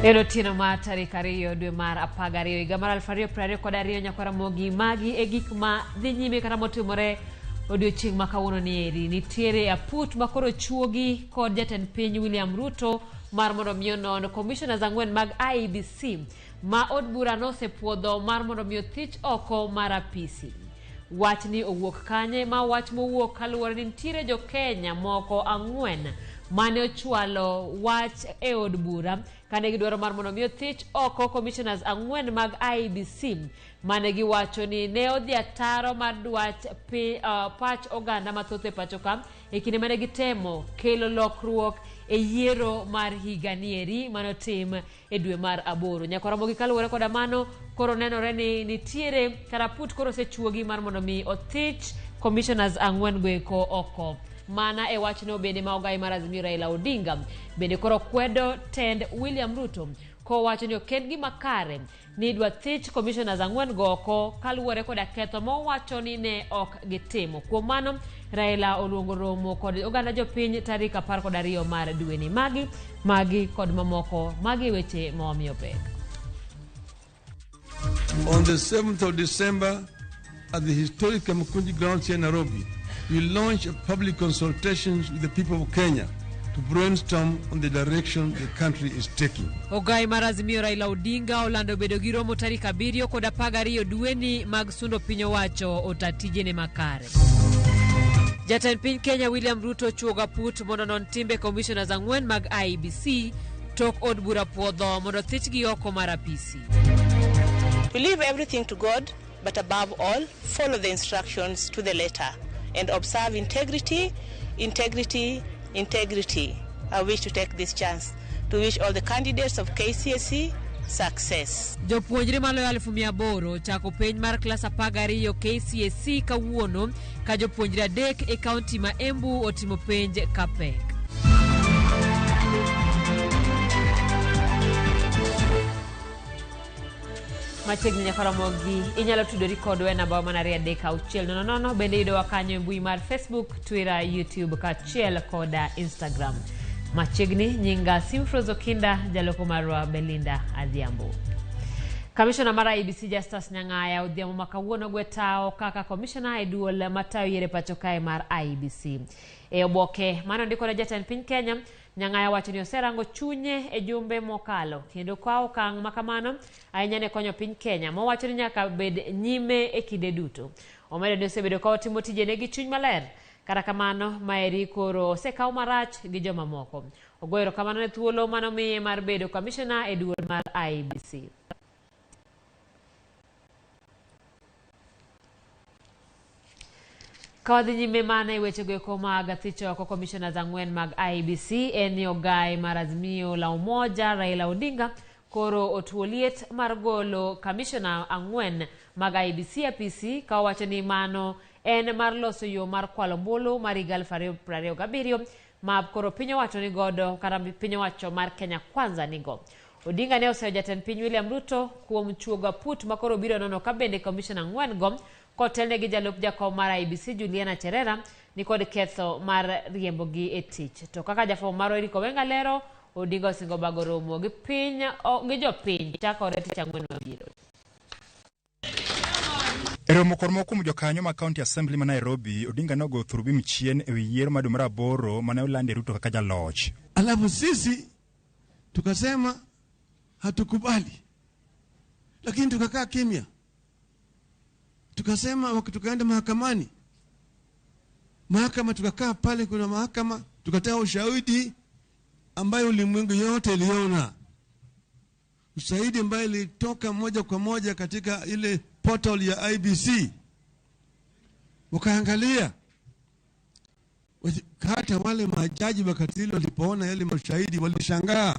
En otieno mar tarik 2 dwe mar 12 higa mar 2022. Nyakwar Ramogi, magi e gik ma dhi nyime kata motimore odiochieng' ma kawuono ni eri. Nitiere aput ma koro chuogi kod jatend piny William Ruto mar mondo mi onon commissioners 4 mag IEBC ma od bura nosepuodho mar mondo mi othich oko mar apisi. Wachni owuok kanye? Ma wach mowuok kaluwore ni nitiere jo Kenya moko 4 mane ochwalo wach e od bura kane gidwaro mar mondo mi othich oko commissioners 4 mag IEBC mane giwacho ni ne odhi ataro mar dwach pach oganda mathoth e pacho ka e kinde mane gitemo kelo lokruok e yiero mar higa nieri mane otim e dwe mar 8. Nyakwar Ramogi, kaluwore koda mano, koro nenore ni nitiere kata put koro osechuogi mar mondo mi othich commissioners 4 go eko oko. Mana e wachno bende ma ogai mar Azimio Raila Odinga bende koro kwedo tend William Ruto kowacho ni ok en gima kare ni idwa thich commissioners 4 go oko kaluwore koda ketho mowacho ni ne ok gitimo. Kuom mano, Raila oluongo romo kod oganda jopiny tarik 12 mar dweni. Magi kod mamoko, magi weche ma wamiyo pek. On the 7th of December, at the historic Kamukunji grounds here in Nairobi, we launched a public consultations with the people of Kenya to brainstorm on the direction the country is taking. Ogai mar Azimio Raila Odinga olando bedo gi romo tarik 7 kod 12 dweni mag sundo piny owacho ota tijene makare. Jatend piny Kenya William Ruto ochuogo aput mondo onon timbe commissioners 4 mag IEBC tok od bura puodho mondo thichgi oko mar apisi. We leave everything to God, but above all, follow the instructions to the letter and observe integrity, integrity, integrity. I wish to take this chance to wish all the candidates of KCSE success. Jopuonjre maloyo aluf mia aboro ochako penj mar klas 12 KCSE kawuono ka jopuonjre 3 e kaunti ma Embu otimo penj kapek. Machiegni nyaka Ramogi, inyalo tudori kodwa e namba mana 2 3 6 0 0, bende yudowa kanyo e mbui mar Facebook, Twitter, YouTube kaachiel koda Instagram. Machiegni nyinga Simfrose Okinda, jaloko marwa Belinda Adhiambo. Kamishona mar IEBC Justus Nyang'aya odhiambo ma kawuono gwe tawo kaka komishona e duol matayo yiero e pacho kae mar IEBC. E oboke mane ondiko ne jatend piny Kenya, Nyang'aya wacho ni oserango chunye e jumbe mokalo kendo kawo okang' ma kamano ahinya ne konyo piny Kenya, mowacho ni nyaka bed nyime e kinde duto. Omedo ni osebedo ka otimo tijene gi chuny maler, kata kamano maeri koro osekaw marach gi jomamoko. Ogoyo erokamano ne thuolo manomiye mar bedo kamishona e duol mar IEBC. Ka wadhi nyime mana e wechego eko mag thicho oko commissioners 4 mag IEBC, en ni ogai mar Azimio la Umoja Raila Odinga koro otuo liet mar golo commissioner 4 mag IEBC apisi ka owacho ni mano en mar loso yo mar kwalo ombulu mar higa 2027 ma koro piny owacho ni godo kata piny owacho mar Kenya Kwanza nigo. Odinga ne oseyo jatend piny William Ruto kuom chuogo aput ma koro biro nono ka bende commissioner 4 go kotelne gi jalup jakom mar IEBC Juliana Cherera ni kod ketho mar riembogi e tich. To kaka jafwambo marwa Eric Owenga lero, Odinga osingo bago romo gi piny gi jopiny chakore tich ang'wen mabiro. E romo kod moko kuom jokanyo mag County Assembly ma Nairobi, Odinga ne ogoyo thurubim chien e wi yiero mar dwe mar 8 mane olandie Ruto kaka jaloch. Alafu sisi tukasema hatukubali, lakini tukakaa kimya, tukasema tukaenda mahakamani, mahakama tukakaa pale, kuna mahakama tukatoa ushahidi ambayo ulimwengu yote iliona, ushahidi ambayo ilitoka moja kwa moja katika ile portal ya IEBC. Wakaangalia hata wale majaji wakati walipoona yale mashahidi walishangaa,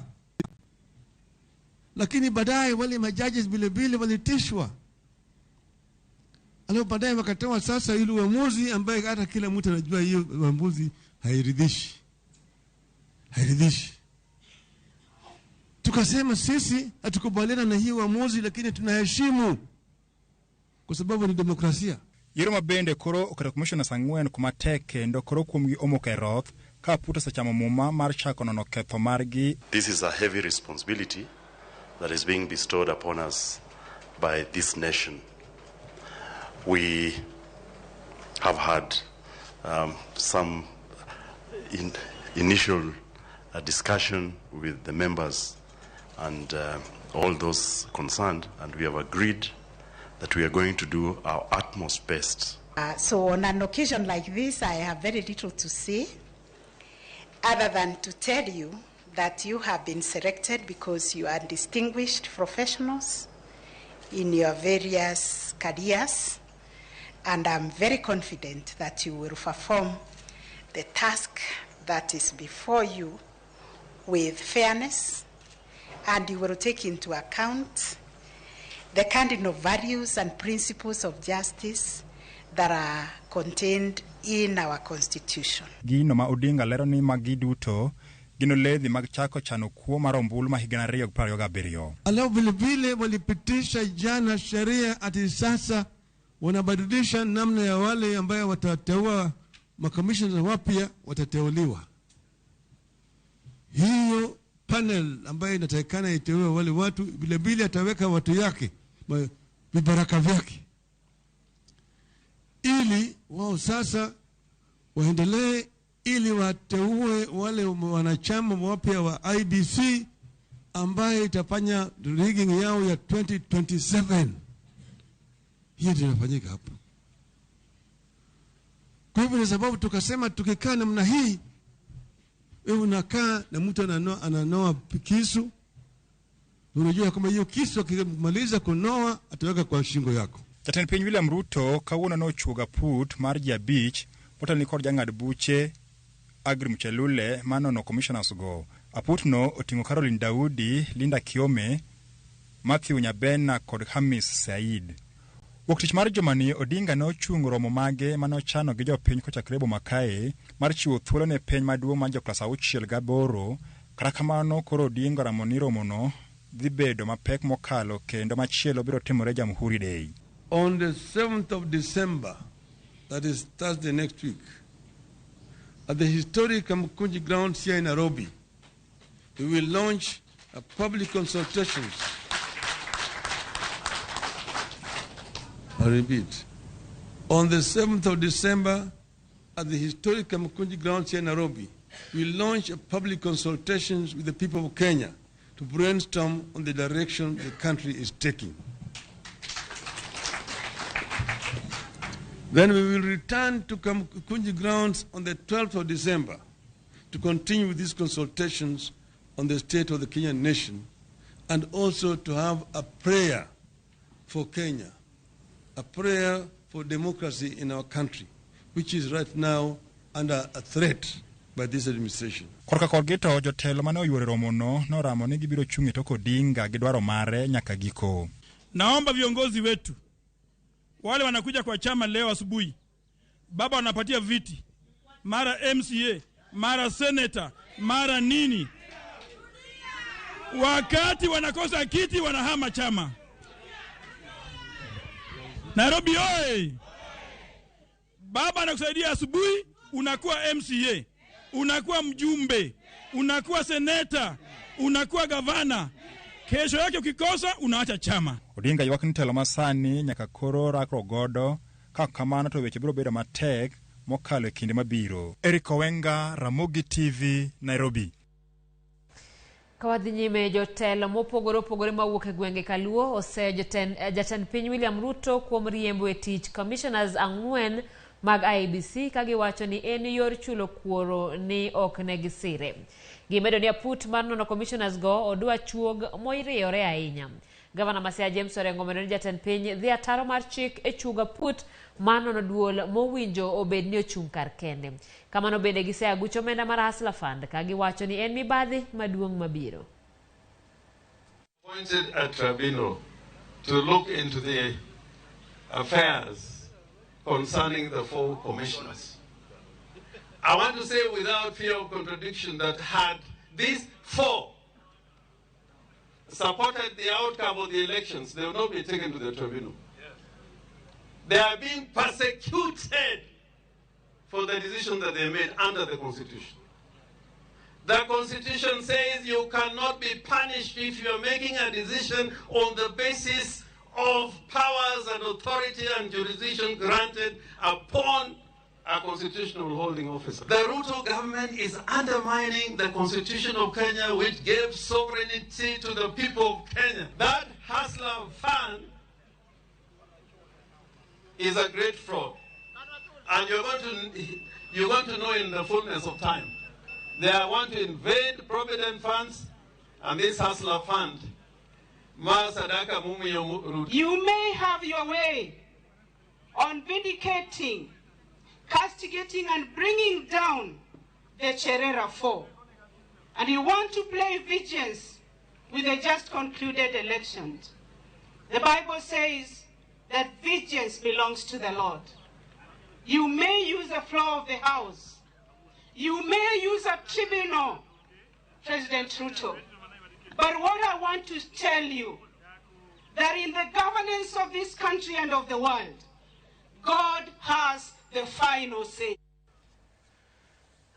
lakini baadaye wale majaji vile vile walitishwa. Alafu baadaye wakatoa sasa ile uamuzi ambaye hata kila mtu anajua hiyo uamuzi hairidhishi, hairidhishi. Tukasema sisi hatukubaliana na hiyo uamuzi, lakini tunaheshimu kwa sababu ni demokrasia. Yiero ma bende koro oketo commissioners 4 kuma tek kendo koro kuomgi omoko e roth ka aput osechamo muma mar chako nono ketho margi. This is a heavy responsibility that is being bestowed upon us by this nation. We have had some initial discussion with the members and all those concerned, and we have agreed that we are going to do our utmost best. So on an occasion like this, I have very little to say other than to tell you that you have been selected because you are distinguished professionals in your various careers, and I'm very confident that you will perform the task that is before you with fairness, and you will take into account the cardinal values and principles of justice that are contained in our Constitution. Gino ma Odinga lero ni magi duto gin oledhi mag chako chano kuo mar ombulu ma higa 2027. Alafu vilevile walipitisha jana sheria ati sasa wanabadilisha namna ya wale ambayo watateua makamishna wapya watateuliwa. Hiyo panel ambayo inatakikana iteue wale watu, vilevile ataweka watu yake, vibaraka vyake, ili wao sasa waendelee, ili wateue wale wanachama wapya wa IEBC ambaye itafanya rigging yao ya 2027. Hiyo ndio inafanyika hapo. Kwa hivyo ni sababu tukasema tukikaa namna hii, wewe unakaa na mtu ananoa kisu, unajua kama hiyo kisu akimaliza kunoa ataweka kwa shingo yako. Jatend piny William Ruto kawuono nochuogo aput mar ji 5 motelo kod jang'ad buche Agri Muchelule manono commissioners go. Aput no oting'o Caroline Daudi, Linda Kiome, Matthew Nyabena kod Hamis Said. Wuok tich mar jumani, Odinga ne ochungo romo mage mane ochano gi jopiny kochakre boma kae mar chiwo thuolo ne penj maduong' mar joklas 6 gi 8. Kata kamano koro Odinga oramo ni romono dhi bedo mapek mokalo kendo machielo biro timore Jamhuri Day. On the 7th of December, that is Thursday next week, at the historic Kamukunji grounds here in Nairobi, we will launch a public consultations. I repeat, on the 7th of December, at the historic Kamukunji grounds here in Nairobi, we will launch a public consultations with the people of Kenya to brainstorm on the direction the country is taking. Then we will return to Kamukunji grounds on the 12th of December to continue with these consultations on the state of the Kenyan nation, and also to have a prayer for Kenya, a prayer for democracy in our country, which is right now under a threat by this administration. Korka korgi to jotelo mane oyuoro romono noramo ni gibiro chung' e tok Odinga gi dwaro mare nyaka giko. Naomba viongozi wetu wale wanakuja kwa chama leo asubuhi, baba wanapatia viti, mara MCA, mara senator, mara nini. Wakati wanakosa kiti wanahama chama. Nairobi oi! Baba anakusaidia asubuhi, unakuwa MCA, unakuwa mjumbe, unakuwa seneta, unakuwa gavana. Kesho yake ukikosa unaacha chama. Odinga ywak ni telo masani nyaka koro rakruok godo, ka kamano to weche biro bedo matek mokalo e kinde mabiro. Eric Owenga, Ramogi TV, Nairobi. Ka wadhi nyime, jotelo mopogore opogore mawuok e gwenge Kaluo oseyo jatend piny William Ruto kuom riembo e tich commissioners 4 mag IEBC ka giwacho ni en yor chulo kuoro ni ok ne gisire. Gimedo ni aput mar nono commissioners go odwa chuog moiriyore ahinya. Gavana ma Siaya James Orengo omedo ni jatend piny dhi ataro mar chik e chuogo aput mar nono duol mowinjo obed ni ochung' kar kende. Kamano bende giseya aguch omenda mar Hustler Fund ka giwacho ni en mibadhi maduong' mabiro. Appointed a tribunal to look into the affairs concerning the 4 commissioners. I want to say without fear of contradiction that had these 4 supported the outcome of the elections, they would not be taken to the tribunal. They are being persecuted for the decision that they made under the Constitution. The Constitution says you cannot be punished if you are making a decision on the basis of powers and authority and jurisdiction granted upon a constitutional holding officer. The Ruto government is undermining the Constitution of Kenya, which gave sovereignty to the people of Kenya. That Hustler Fund is a great fraud. And you're going to know in the fullness of time. They want to invade Provident Funds and this Hustler Fund. You may have your way on vindicating, castigating and bringing down the Cherera Four. And you want to play vengeance with the just concluded elections. The Bible says that vengeance belongs to the Lord. You may use the floor of the house. You may use a tribunal, President Ruto. But what I want to tell you, that in the governance of this country and of the world, God has the final say.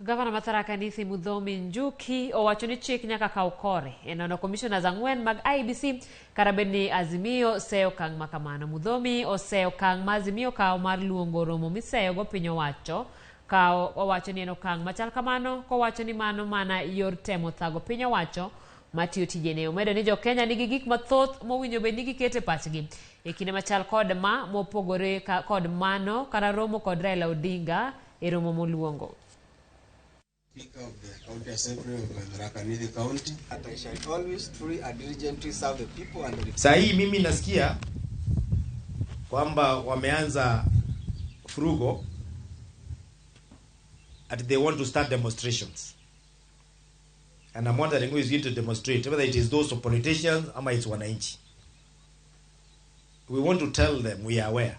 Gavana ma Tharaka Nithi Muthomi Njuki owacho ni chik nyaka kaw kore e nono commissioners ang'wen mag IEBC kata bed ni Azimio seyo okang' ma kamano. Muthomi oseyo okang' ma Azimio kawo mar luongo romo miseyo go piny owacho ka owacho ni en okang' machal kamano kowacho ni mano mana yor temo thago piny owacho matiyo tijene. Omedo ni jokenya nigi gik mathoth mowinjo bed ni giketo e pachgi e kinde machal kod ma mopogore kod mano kata romo kod Raila Odinga e romo moluongo. Speaker of the County Assembly of Tharaka Nithi County. That I shall always truly and diligently serve the people and the... Saa hii mimi nasikia kwamba wameanza furugo and they want to start demonstrations. And I'm wondering who is going to demonstrate, whether it is those of politicians or it's wananchi. We want to tell them we are aware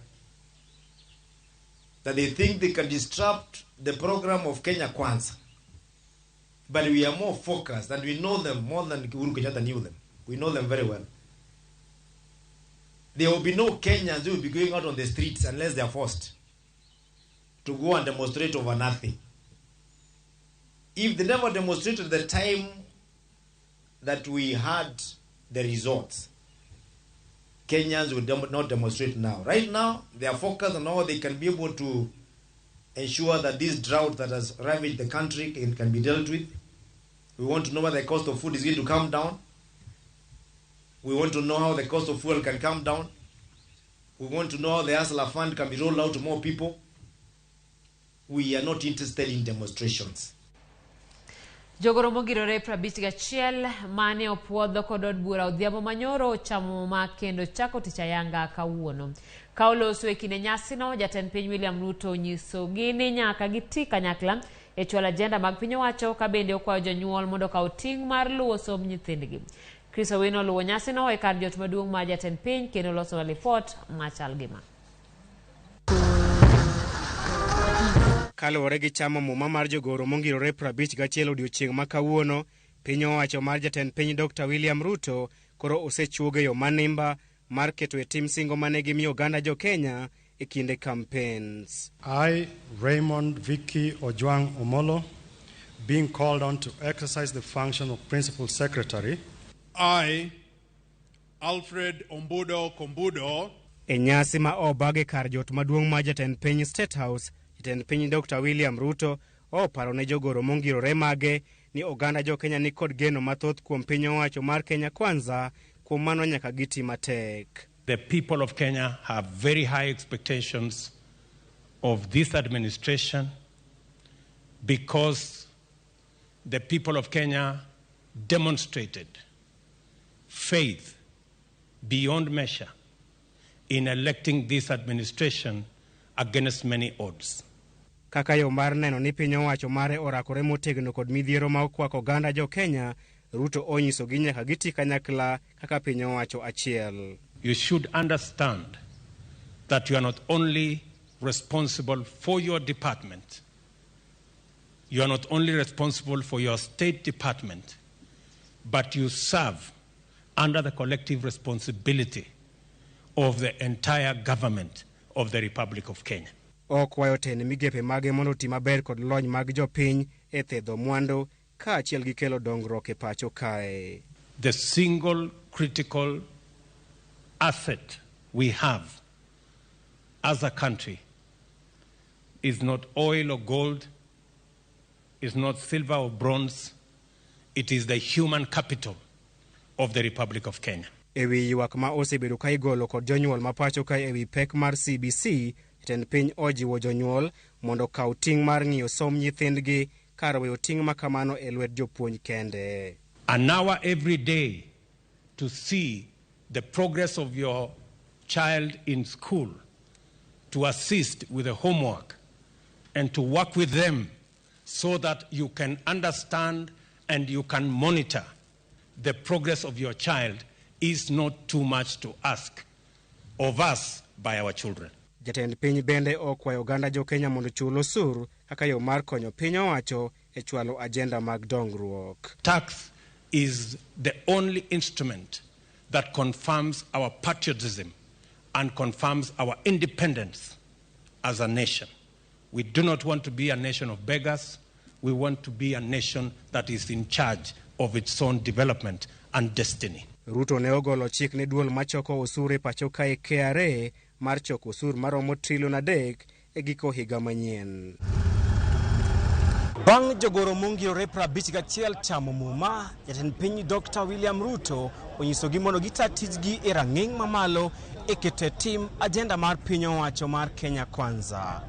that they think they can disrupt the program of Kenya Kwanza. But we are more focused and we know them more than Uhuru Kenyatta knew them. We know them very well. There will be no Kenyans who will be going out on the streets unless they are forced to go and demonstrate over nothing. If they never demonstrated the time that we had the results, Kenyans will not demonstrate now. Right now, they are focused on how they can be able to ensure that this drought that has ravaged the country can be dealt with. We want to know whether the cost of food is going to come down. We want to know how the cost of fuel can come down. We want to know how the Hustler Fund can be rolled out to more people. We are not interested in demonstrations. Jogoro mogirore 51 mane opuodho kod od bura odhiambo manyoro ochamo ma kendo chako tich ayanga kawuono. Ka oloso e kinde nyasino, jatend piny William Ruto onyisogi ni nyaka giti kanyakla e chwalo ajenda mag piny owacho ka bende okwayo jonyuol mondo okaw ting' mar luwo somb nyithindgi. Chris Owino oluwo nyasino e kar jot maduong' mar jatend piny kendo loso lipot machal gi ma. Kaluwore gi chamo muma mar jogoro mongirore 51 odiochieng' ma kawuono, piny owacho mar jatend piny Dr. William Ruto koro osechuogo yo manimba mar keto e tim singo mane gimiyo oganda jo Kenya e kinde campaigns. I, Raymond Vicky Ojwang Omolo, being called on to exercise the function of Principal Secretary. I, Alfred Ombudo Kombudo. E nyasi ma obag e kar jot maduong' mar jatend piny State House, jatend piny Dr. William Ruto oparo ne jogoro mongirore mage ni oganda jo Kenya ni kod geno mathoth kuom piny owacho mar Kenya Kwanza, kuom mano nyaka giti matek. The people of Kenya have very high expectations of this administration because the people of Kenya demonstrated faith beyond measure in electing this administration against many odds. Kaka yo mar neno ni piny owacho mare orakore motegno kod midhiero ma okwako oganda jo Kenya, Ruto onyisogi nyaka giti kanyakla kaka piny owacho achiel. You should understand that you are not only responsible for your department, you are not only responsible for your state department, but you serve under the collective responsibility of the entire government of the Republic of Kenya. Okwayo tend migepe mage mondo oti maber kod lony mag jopiny e thedho mwandu kaachiel gi kelo dongruok e pacho kae. The single critical asset we have as a country is not oil or gold, is not silver or bronze, it is the human capital of the Republic of Kenya. Ewi ywak ma osebedo ka igolo kod jonyuol ma pacho kae ewi pek mar CBC, jatend piny ojiwo jonyuol mondo okaw ting' mar ng'iyo som nyithindgi kar weyo ting' ma kamano e lwet jopuonj kende. An hour every day to see the progress of your child in school, to assist with the homework, and to work with them so that you can understand and you can monitor the progress of your child is not too much to ask of us by our children. Jatend piny bende okwayo oganda jo Kenya mondo ochul osuru kaka yo mar konyo piny owacho e chwalo ajenda mag dongruok. Tax is the only instrument that confirms our patriotism and confirms our independence as a nation. We do not want to be a nation of beggars. We want to be a nation that is in charge of its own development and destiny. Ruto ne ogolo chik ne duol machoko osuru e pacho kae KRA mar choko osuru maromo trilion 3 e giko higa manyien. Bang' jogoro mongirore 51 chamo muma, jatend piny Dr. William Ruto onyisogi mondo gita tijgi e rang'iny mamalo e keto e tim ajenda mar piny owacho mar Kenya Kwanza.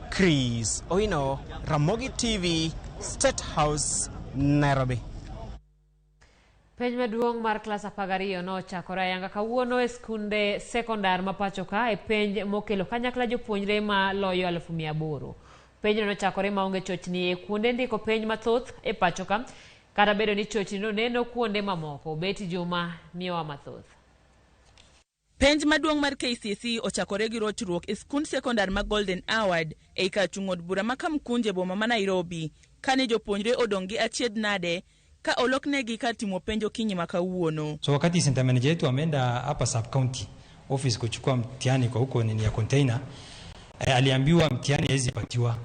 Chris Owino, Ramogi TV, State House, Nairobi. Penj maduong' mar klas 12 nochakore ayanga kawuono e skunde sekondar ma pacho ka e penj mokelo kanyakla jopuonjre ma loyo 800,000. Penjno nochakore maonge chochni e kuonde ndiko penj mathoth e pacho ka, kata bedo ni chochni noneno kuonde mamoko. Betty Juma miyowa mathoth. Penj maduong' mar KCSE ochakore gi rochruok e skund sekondar ma Golden Award ei kar chung' od bura ma Kamkunji e boma ma Nairobi, kane jopuonjre odong' gi achiedh nade ka oloknegi kar timo penj okinyi ma kawuono. So wakati center manager yetu ameenda hapa sub county office kuchukua mtihani kwa huko nini ya container, aliambiwa mtihani haiwezi patiwa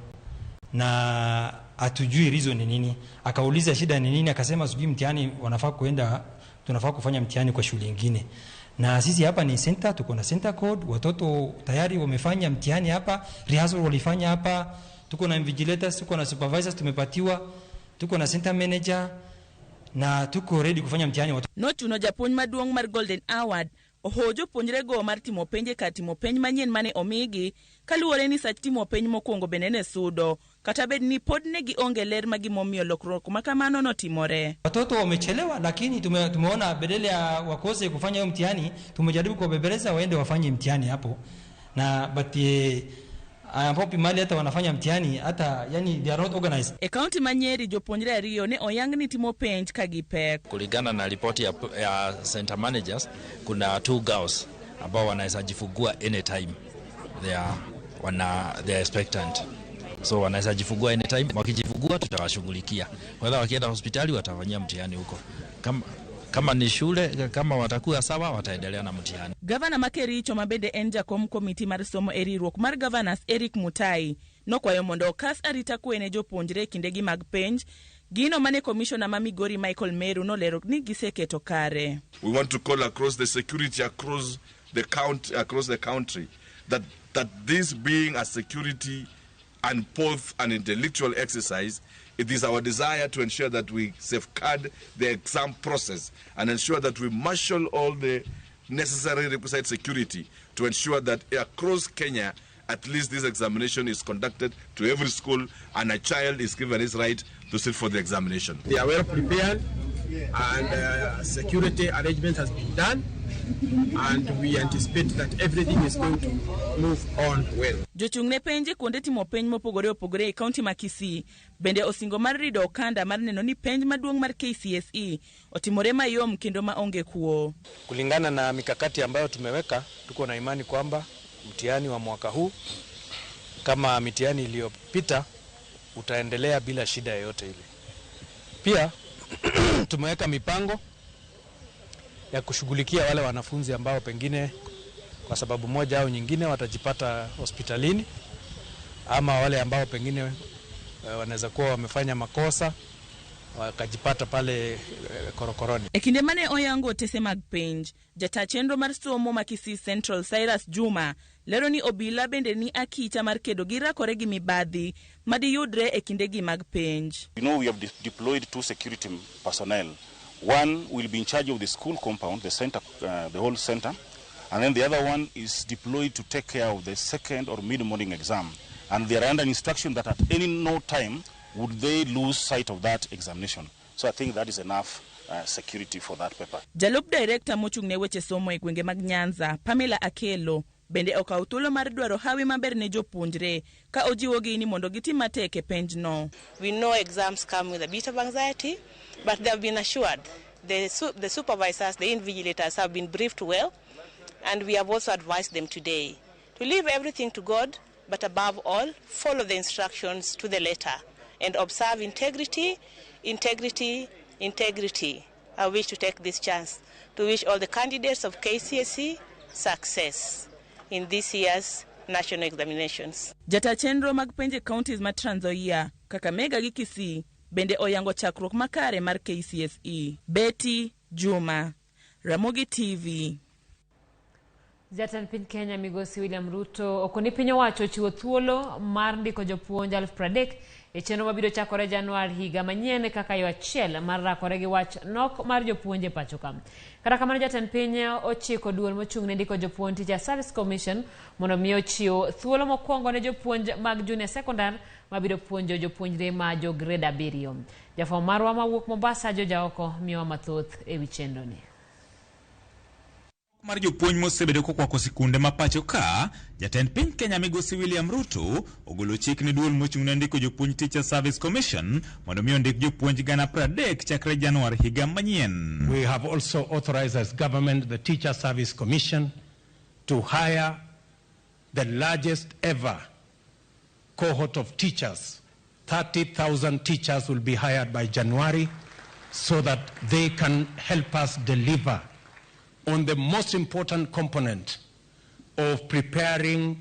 na hatujui reason ni nini. Akauliza shida ni nini, akasema sijui mtihani wanafaa kuenda, tunafaa kufanya mtihani kwa shule nyingine. Na sisi hapa ni center, tuko na center code, watoto tayari wamefanya mtihani hapa, rehearsal walifanya hapa, tuko na invigilators, tuko na supervisors tumepatiwa, tuko na center manager na tuko ready kufanya mtihani. Nochuno japuonj maduong' mar Golden Award oho jopuonjrego mar timo penj e kar timo penj manyien mane omigi kaluwore ni sach timo penj mokwongo bende ne sudo kata bed ni pod ne gionge ler ma gimomiyo lokruok ma kamano notimore. Watoto wamechelewa, lakini tumeona badala ya wakose kufanya hiyo mtihani, tumejaribu kuwabembeleza waende wafanye mtihani hapo na but ambapo mali hata wanafanya mtihani hata yani they are not organized. E kaunti ma Nyeri jopuonjre 2 ne oyang ni timo penj ka gipek. Kulingana na ripoti ya center managers, kuna 2 girls ambao wanaweza jifungua anytime they are expectant. So wanaweza jifungua anytime, wakijifungua tutawashughulikia. Whether wakienda hospitali watafanyia mtihani huko. Kama ni shule, kama watakuwa sawa wataendelea na mtihani. Gavana ma Kericho ma bende en jakom komiti mar somo e riwruok mar Governors Eric Mutai nokwayo mondo okas arita kwe ne jopuonjre e kindegi mag penj, gino mane komishona ma Migori Michael Meru nolero ni giseketo kare. We want to call across the security across the county, across the country that this being a security and both an intellectual exercise, it is our desire to ensure that we safeguard the exam process and ensure that we marshal all the necessary requisite security to ensure that across Kenya, at least this examination is conducted to every school and a child is given his right to sit for the examination. They are well prepared and security arrangement has been done, and we anticipate that everything is going to move on well. Jochung' ne penj kuonde timo penj mopogore opogore e kaunti ma Kisii bende osingo mar rido okanda mar neno ni penj maduong' mar KCSE otimore mayom kendo ma onge kuo. Kulingana na mikakati ambayo tumeweka, tuko na imani kwamba mtihani wa mwaka huu kama mitihani iliyopita utaendelea bila shida yoyote ile. Pia tumeweka mipango ya kushughulikia wale wanafunzi ambao pengine kwa sababu moja au nyingine watajipata hospitalini, ama wale ambao pengine wanaweza kuwa wamefanya makosa wakajipata pale korokoroni. E kinde mane oyango otese mag penj, jata chenro mar somo ma Kisii Central Cyrus Juma lero ni obila bende ni akicha mar kedo gi rakore gi mibadhi madiyudre e kindegi mag penj. You know, we have deployed 2 security personnel. One will be in charge of the school compound, the center, the whole center, and then the other one is deployed to take care of the second or mid-morning exam. And they are under instruction that at any no time would they lose sight of that examination. So I think that is enough security for that paper. Jalup director mochung' ne weche somo e gwenge mag Nyanza, Pamela Akelo, bende okawo thuolo mar dwaro hawi maber ne jopuonjre ka ojiwogi ni mondo gitim matek e penjno. We know exams come with a bit of anxiety, but they have been assured. The supervisors, the invigilators have been briefed well, and we have also advised them today to leave everything to God, but above all, follow the instructions to the letter and observe integrity, integrity, integrity. I wish to take this chance to wish all the candidates of KCSE success in this year's national examinations. Jata chenro mag penje counties ma Trans Nzoia, Kakamega gi Kisii bende oyango chakruok makare mar KCSE. Betty Juma, Ramogi TV. Jatend piny Kenya Migosi William Ruto okoni piny owacho ochiwo thuolo mar ndiko jopuonj 30,000 e chenro mabiro chakore Januar higa manyien kaka yo achiel mar rakore gi wach nok mar jopuonj e pacho ka. Kata kamano jatend piny ochiko duol mochung' ne ndiko jopuonj Teacher Service Commission mondo mi ochiw thuolo mokwongo ne jopuonj mag junior secondary mabiro puonjo jopuonjre ma jo grade 7. Jafwambo marwa mawuok Mombasa Joja Oko miyowa mathoth ewi chenro ni. Mar jopuonj mosebedo kokwako sikunde ma pacho ka, jatend piny Kenya Migosi William Ruto ogolo chik ne duol mochung' ne ndiko jopuonj Teacher Service Commission mondo mi ondik jopuonj 30,000 chakre Januar higa manyien. We have also authorized as government the Teacher Service Commission to hire the largest ever cohort of teachers. 30,000 teachers will be hired by January so that they can help us deliver on the most important component of preparing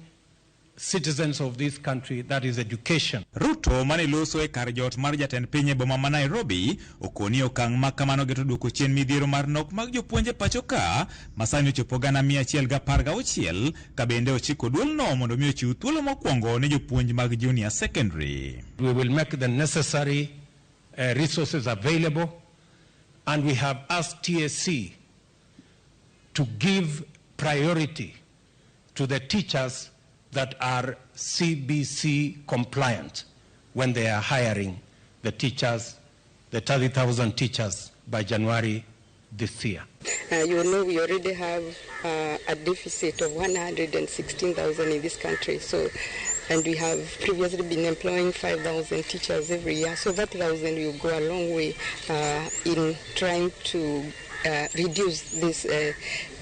citizens of this country, that is education. Ruto mane loso e kar jot mar jatend piny e boma ma Nairobi okoni okang' ma kamano geto duoko chien midhiero mar nok mag jopuonj e pacho ka ma sani ochopo 116,000 ka bende ochiko duolno mondo mi ochiw thuolo mokwongo ne jopuonj mag junior secondary. We will make the necessary resources available, and we have asked TSC to give priority to the teachers that are CBC compliant when they are hiring the teachers, the 30,000 teachers by January this year. You know, we already have a deficit of 116,000 in this country. So, and we have previously been employing 5,000 teachers every year. So that 1,000 will go a long way in trying to reduce this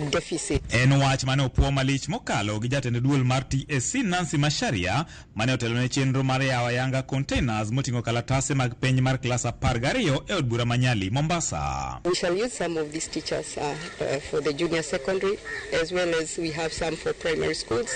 deficit. En wach mane opuo malich mokalo gi jatend duol mar TSC Nancy Macharia mane otelo ne chenro mar yawo ayanga containers moting'o kalatase mag penj mar klas 12 e od bura ma Nyali, Mombasa. We shall use some of these teachers for the junior secondary, as well as we have some for primary schools,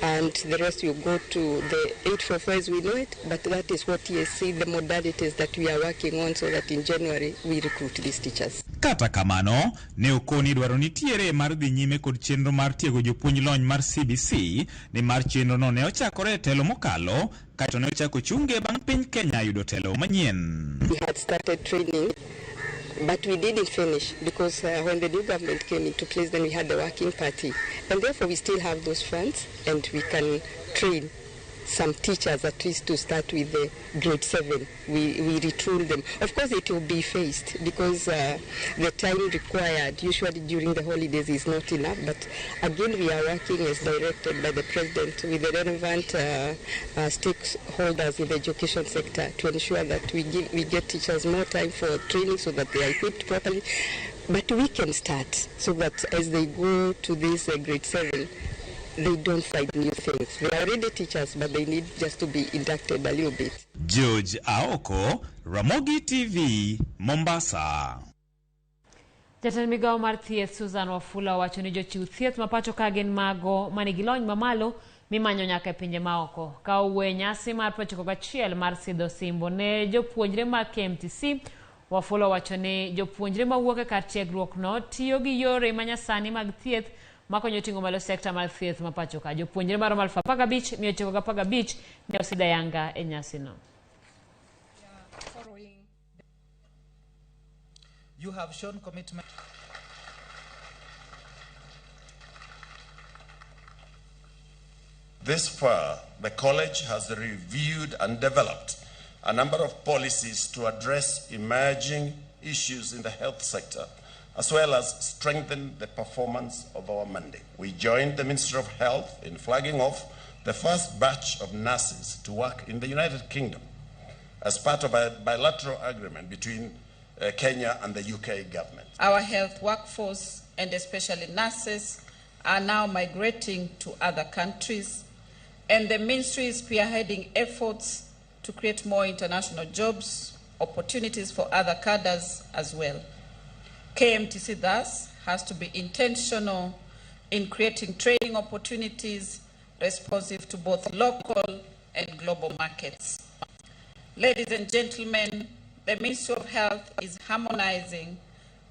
and the rest will go to the 844 as we know it, but that is what TSC, the modalities that we are working on, so that in January we recruit these teachers. Kata kamano, ne okoni dwaro nitiere mar dhi nyime kod chenro mar tiego jopuonj lony mar CBC, ni mar chenro no ne ochakore e telo mokalo, kaeto ne ochako chunge bang' piny Kenya yudo telo manyien. We had started training, but we didn't finish because when the new government came into place, then we had the working party, and therefore we still have those funds and we can train some teachers at least to start with the grade 7. We retool them. Of course it will be phased because the time required usually during the holidays is not enough, but again we are working as directed by the president with the relevant stakeholders in the education sector to ensure that we get teachers more time for training so that they are equipped properly. But we can start so that as they go to this grade 7, they don't find new things. They are already teachers, but they need just to be inducted a little bit. George Aoko, Ramogi TV, Mombasa. Jatend migao mar thieth Susan Wafula owacho ni jochiw thieth ma pacho ka gin mago manigi lony mamalo mimanyo nyaka e pinje maoko. Ka owuoyo e nyasi mar 91 mar sidho simbo ne jopuonjre mag KMTC, Wafula owacho ni jopuonjre mawuok e kar tiegruok no tiyo gi yore manyasani mag thieth makonyo ting'o malo sekta mar thieth ma pacho ka. Jopuonjre maromo 15,915 ne osidho ayanga e nyasino. You have shown commitment. This far, the college has reviewed and developed a number of policies to address emerging issues in the health sector, as well as strengthen the performance of our mandate. We joined the Ministry of Health in flagging off the first batch of nurses to work in the United Kingdom as part of a bilateral agreement between Kenya and the UK government. Our health workforce, and especially nurses, are now migrating to other countries, and the ministry is spearheading efforts to create more international jobs, opportunities for other cadres as well. KMTC thus has to be intentional in creating training opportunities responsive to both local and global markets. Ladies and gentlemen, the Ministry of Health is harmonizing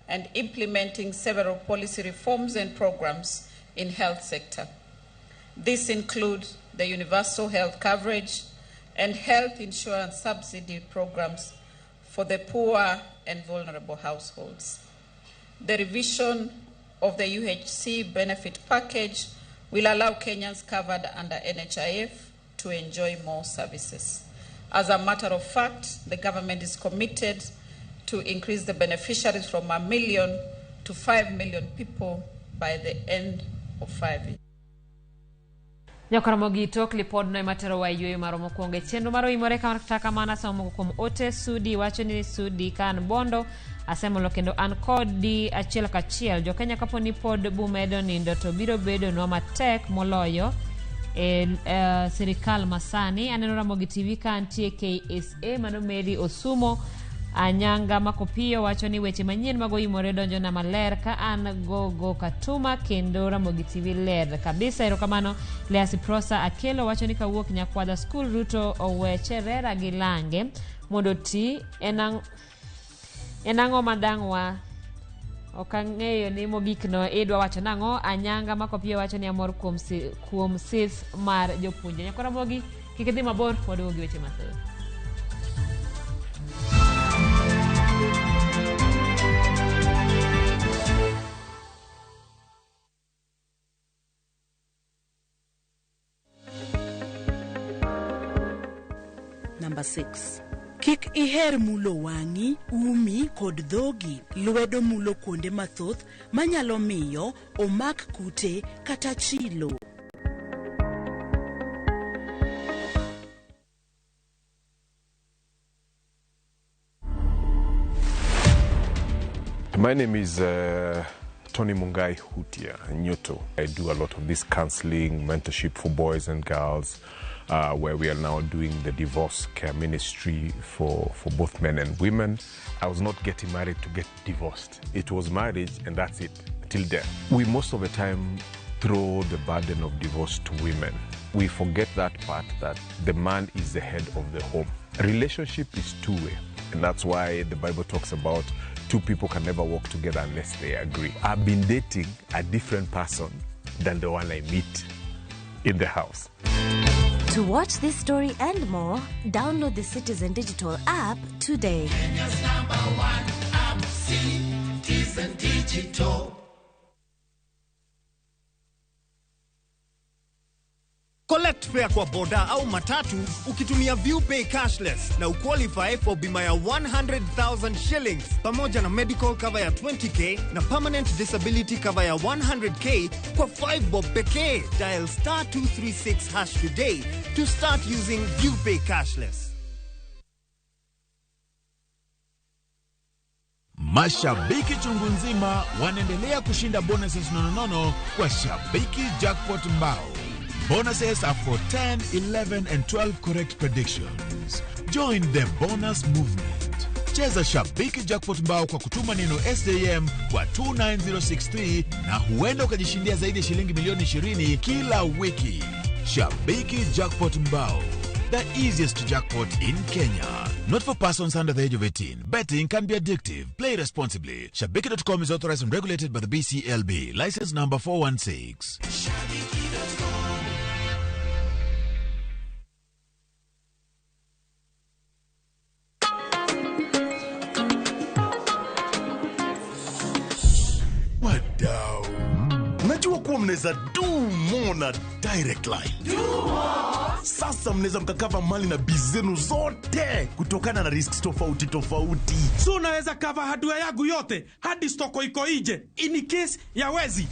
and implementing several policy reforms and programs in health sector. This includes the universal health coverage and health insurance subsidy programs for the poor and vulnerable households. The revision of the UHC benefit package will allow Kenyans covered under NHIF to enjoy more services. As a matter of fact, the government is committed to increase the beneficiaries from 1 million to 5 million people by the end of 5 years. Nyakoromogi tok lipodno ema terowa e yueyo marwa mokwongo e chenro mar Oimore. Kata kamano asomo moko kuom ote. Sudi wacho ni Sudi ka an Bondo asemolo kendo an kodi achiel kachiel. Jokenya kapo ni pod bumedo nindo to biro bedonwa matek moloyo e sirikal masani. Aneno Ramogi TV ka antie KSA. Mano Mary Osumo. Anyanga Makopiyo wacho ni weche manyien mag Oimore donjona maler ka an gogo Katuma kendo Ramogi TV ler kabisa. Erokamano. Leasi Prosa Akelo wacho ni kawuok Nyakwadha School Ruto owe Cherera gi Lange mondo ti en ang'o madang'wa ok ang'eyo ni mogikno idwa wacho nang'o. Anyanga Makopiyo wacho ni amor kuom sis mar jopuonje. Nyakoramogi kik idhi mabor, waduogo gi weche mathoth. Number 6. Kik iher mulo wang'i, umi kod dhogi. Lwedo mulo kuonde mathoth manyalo miyo omak kute kata chilo. My name is Tony Mungai Hutia Nyoto. I do a lot of this counseling, mentorship for boys and girls, where we are now doing the divorce care ministry for both men and women. I was not getting married to get divorced. It was marriage and that's it, till death. We most of the time throw the burden of divorce to women. We forget that part, that the man is the head of the home. Relationship is two-way, and that's why the Bible talks about two people can never walk together unless they agree. I've been dating a different person than the one I meet in the house. To watch this story and more, download the Citizen Digital app today. Kenya's number one app, Citizen Digital. Collect fare kwa boda au matatu ukitumia ViewPay cashless na uqualify for bima ya 100,000 shillings pamoja na medical cover ya 20k na permanent disability cover ya 100k kwa 5 bob pekee. Dial star 236 hash today to start using ViewPay cashless. Mashabiki chungu nzima wanaendelea kushinda bonuses nononono kwa Shabiki Jackpot Mbao. Bonuses are for 10, 11 and 12 correct predictions. Join the bonus movement. Cheza Shabiki Jackpot Mbao kwa kutuma neno SJM kwa 29063 na huenda ukajishindia zaidi ya shilingi milioni 20 kila wiki. Shabiki Jackpot Mbao, the easiest jackpot in Kenya. Not for persons under the age of 18. Betting can be addictive. Play responsibly. Shabiki.com is authorized and regulated by the BCLB. License number 416. Wadau, najua kuwa mnaweza do more na Direct Line. Sasa mnaweza mkacover mali na biz zenu zote kutokana na risks tofauti tofauti. So unaweza cover hardware yangu yote hadi stoko iko ije in case ya wezi.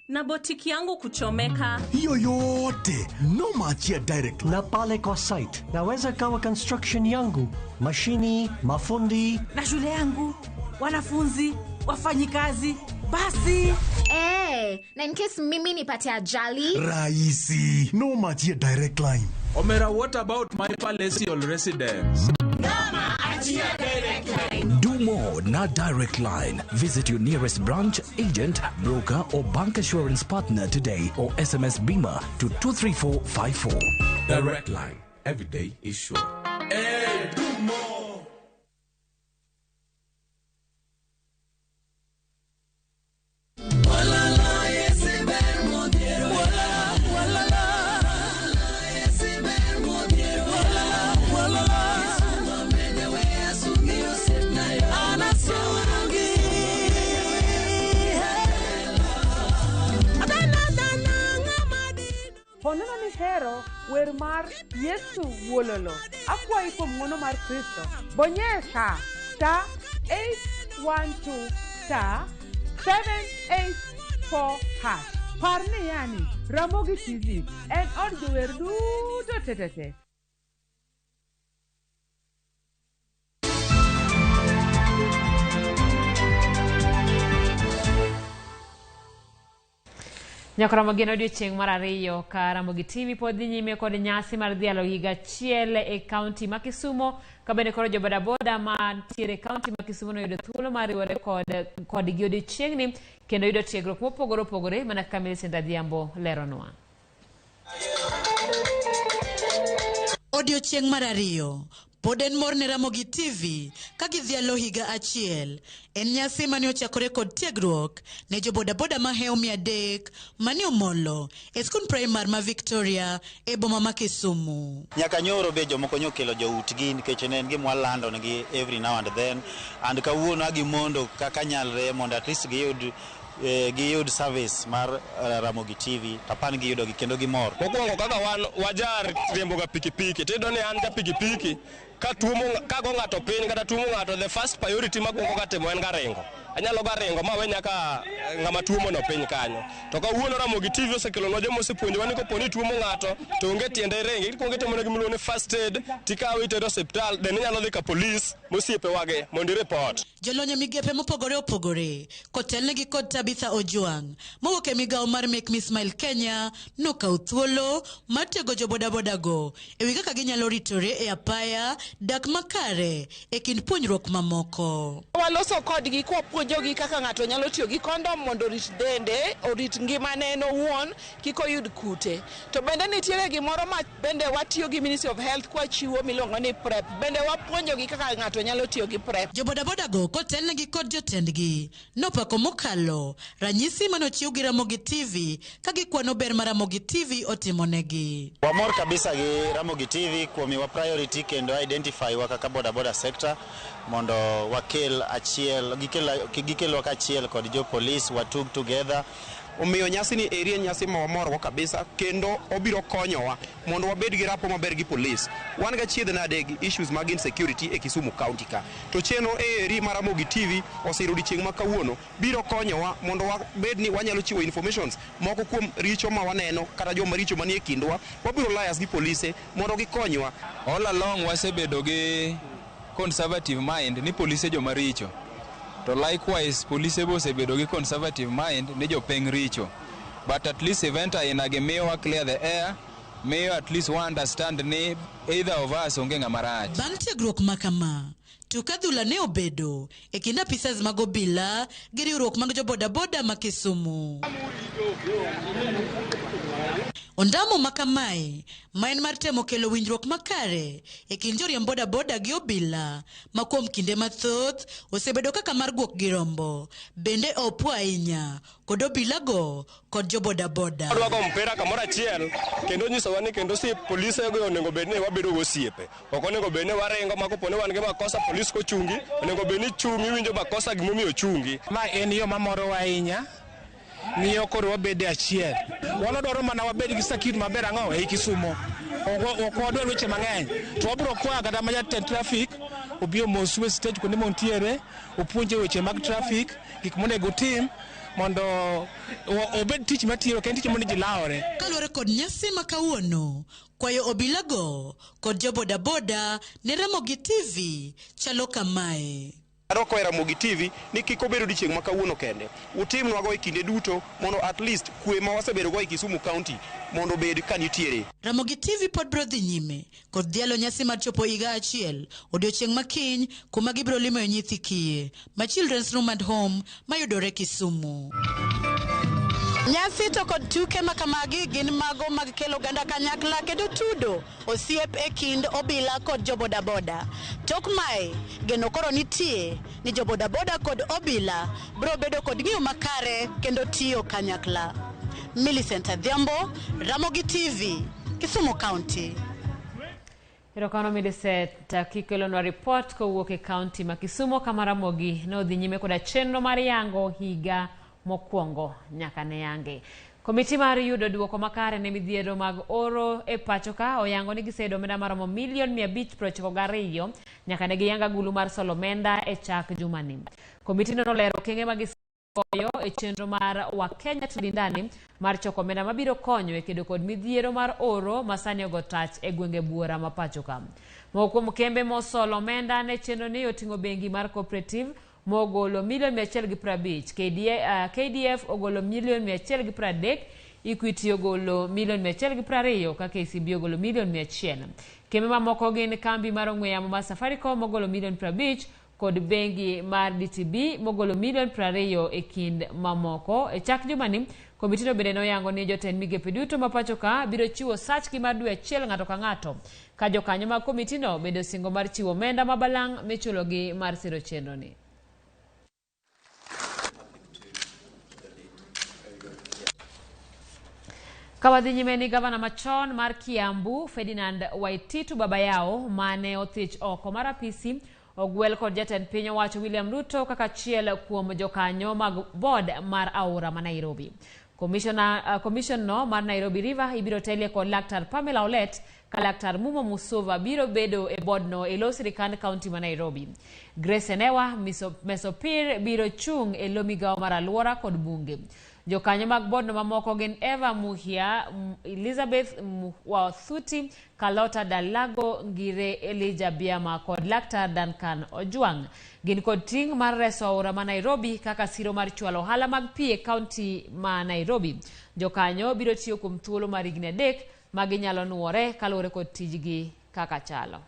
Na botiki yangu kuchomeka. Hiyo yote no maachia Direct Line. Na pale kwa site naweza kawa construction yangu, mashini, mafundi na shule yangu, wanafunzi, wafanyikazi, basi. Na in case mimi nipate ajali. Rahisi, no maachia Direct Line. Omera, what about my palatial residence? Do more na Direct Line. Visit your nearest branch, agent, broker, or bank assurance partner today or SMS BIMA to 23454. Direct Line. Every day is sure. Hey, do more. Honano ni hero wer mar Yesu Wuololo. Akwayi kuom ng'wono mar Kristo. Bonyesa star 812 star 784 hash. Par ni yani Ramogi TV en od jower duto tetete. Nyaka Ramogi en odiochieng' mar ariyo ka Ramogi TV pod dhi nyime kod nyasi mar dhialo higa achiel e kaunti ma Kisumo, ka bende koro jo bodaboda mantiere e kaunti ma Kisumo noyudo thuolo mar riwore kodgi odiochieng'ni kendo yudo tiegruok mopogore opogore mana kaka Millicent Adhiambo leronwa. Odiochieng' mar ariyo pod en mor ne Ramogi TV ka gidhialo higa achiel. En nyasi mane ochakore kod tiegruok ne jo bodaboda mahewo 300 mane omolo e skund primar ma Victoria e boma ma Kisumu. Nyaka nyoro be jomoko nyokelo joutgi nikech ne en gima walando negi every now and then, and kawuono agimondo kaka nyalre mondo at least giyud service mar Ramogi TV tapan giyudo gi kendo gimor. Mokwongo kaka wan wajar riembo ga pikipiki, tiyudo ni an ja pikipiki ka tuomo ka go ng'ato piny kata tuomo ng'ato, the first priority makwongo ga timo en ga ringo. Anyalo ga ringo ma we nyaka ng'ama tuomo no piny kanyo. To kawuono Ramogi TV osekelonwa joma osepuonjowa ni kopo ni tuomo ng'ato to onge tiende ringo, ikuongo itimo ne gimiluongo ni first aid, tikawe itere osiptal, then inyalo dhi ka polis mosiepewagi mondo i report. Jolony e migepe mopogore opogore kotelnegi kod Tabitha Ojwang' mowuok e migawo mar Make Me Smile Kenya nokawo thuolo mar tiego jo bodaboda go e wi kaka ginyalo ritore e apaya, dak makare e kind puonjruok mamoko. Waloso kodgi kwapuonjogi kaka ng'ato nyalo tiyo gi kondom mondo orit dende, orit ngimane en owuon, kik oyud kute. To bende nitiere gimoro ma bende watiyo gi Ministry of Health kwachiwo miluongo ni PrEP. Bende wapuonjogi kaka ng'ato nyalo tiyo gi PrEP. Jo bodaboda go kotelnegi kod jotendgi nopako mokalo ranyisi manochiw gi Ramogi TV ka gikwano ber ma Ramogi TV otimonegi. Wamor kabisa gi Ramogi TV kuom miwa priority kendo identify wa kaka bodaboda sector mondo wakel achiel gikelwa kachiel kod jo police watug together. Omiyo nyasi ni eri en nyasi ma wamorgo kabisa kendo obiro konyowa mondo wabed gi rapo maber gi polis. Wan ga chiedh nade gi issues mag insecurity e Kisumu County ka. To chenro eri mar Ramogi TV osiro odiochieng' ma kawuono biro konyowa mondo wabed ni wanyalo chiwo informations moko kuom richo ma waneno kata joma richo manie kindwa. Wabiro liaise gi polise mondo gikonywa. All along wasebedo gi conservative mind ni polise joma richo. To likewise polise be osebedo gi conservative mind ni jopeng richo. But at least event aina gi miyo wa clear the air, miyo at least wa understand ni either of us onge ng'ama rach. Bang' tiegruok ma kama, tuk adhula ne obedo e kind apisas mag obila gi riwruok mag jo bodaboda ma Kisumu. Ondamo ma kamae ma en mar temo kelo winjruok makare e kind joriemb bodaboda gi obila ma kuom kinde mathoth osebedo kaka mar guok gi rombo bende opuo ahinya kod obilago kod jobodaboda. Wadwa mpira kamoro achiel kendo nyisowa ni kendo si polise go onego bed ni wabedo gosiepe. Ok onego bed ni waringo ma kopo ni wan gi makosa polis kochungi, onego bed ni chung' iwinjo makosa gimomiyo ochungi. Ma en yo mamorowa ahinya miyo koro wabedo e achiel. Wan wadwaro mana wabed gi sakit maber ang'o ei Kisumo. Ok wadwar weche mang'eny. To wabiro kwayo kata ma jatend traffic obi omosu e stage kuonde montiere, opuonje weche mag traffic, gik monego otim mondo obed tich matiyo, ok en tich mondo ji lawore. Kaluwore kod nyasi ma kawuono, kwayo obilago kod jobodaboda ne Ramogi TV chalo kamae. Adwa kwayo Ramogi TV ni kik obed odiochieng' ma kawuono kende. Utimnwago e kinde duto mondo at least kwe ma wasebedo go e Kisumu County mondo obed ka nitiere. Ramogi TV pod biro dhi nyime kod dhialo nyasi mar chopo higa achiel odiochieng' ma kiny kuma gibiro limoe nyithi kiye ma Children's Room and Home mayudore Kisumu. Nyasi to kod tuke ma kamagi gin mago mag kelo oganda kanyakla kendo tudo osiep e kind obila kod jobodaboda. Tok mae, geno koro nitie ni jobodaboda kod obila biro bedo kod ng'iyo makare kendo tiyo kanyakla. Millicent Adhiambo, Ramogi TV, Kisumu County. Erokamano Millicent kikelonwa ripot kowuok e kaunti ma Kisumu kama Ramogi nodhi nyime koda chenro mar yango higa mokwongo nyaka ne yange. Komiti mar yudo duoko makare ne midhiero mag oro e pacho ka oyango ni giseyudo omenda maromo milion 592 nyaka ne giyang agulu mar solo omenda e chak jumani. Komitino nolero okenge ma gisegoyo e chenro mar Wakenya Tulindani mar choko omenda mabiro konyo e kedo kod midhiero mar oro ma sani ogo tach e gwenge buora ma pacho ka. Moko kuom kembe mosolo omenda ne chenro ni oting'o bengi mar Cooperative mogolo milion 150, KDF ogolo milion 130, Equity ogolo milion 120 ka KCB ogolo milion 100. Kembe mamoko gin kambi mar ong'we yamo mar Safaricom mogolo milion 50 kod bengi mar DTB mogolo milion 20 e kind mamoko. E chak jumani, komitino bende noyango ni jotend migepe duto ma pacho ka biro chiwo sachgi mar dwe achiel ng'ato ka ng'ato. Ka jokanyo mag komitino bende osingo mar chiwo omenda ma balang' michulogi mar siro chenro ni. Ka wadhi nyime ni gavana machon mar Kiambu Ferdinand Waititu Babayao mane othich oko mar apisi ogwel kod jatend piny owacho William Ruto kaka achiel kuom jokanyo mag board mar aora ma Nairobi. Commission no mar Nairobi River ibiro telie kod Laktar Pamela Olet ka Laktar Mumo Musuva biro bedo e board no e lo sirikand kaunti ma Nairobi. Grace Enewa Mesopir biro chung' e lo migawo mar alwora kod bunge. Jokanyo mag board no mamoko gin Eva Muhia, Elizabeth Wathuti, Kalota Dalago, Ngire Elijah Biama kod Laktar Duncan Ojwang. Gin kod ting' mar reso aora ma Nairobi kaka siro mar chwalo ohala mag pi e kaunti ma Nairobi. Jokanyo biro tiyo kuom thuolo mar higni 3 ma ginyalo nuore kaluwore kod tijgi kaka chalo.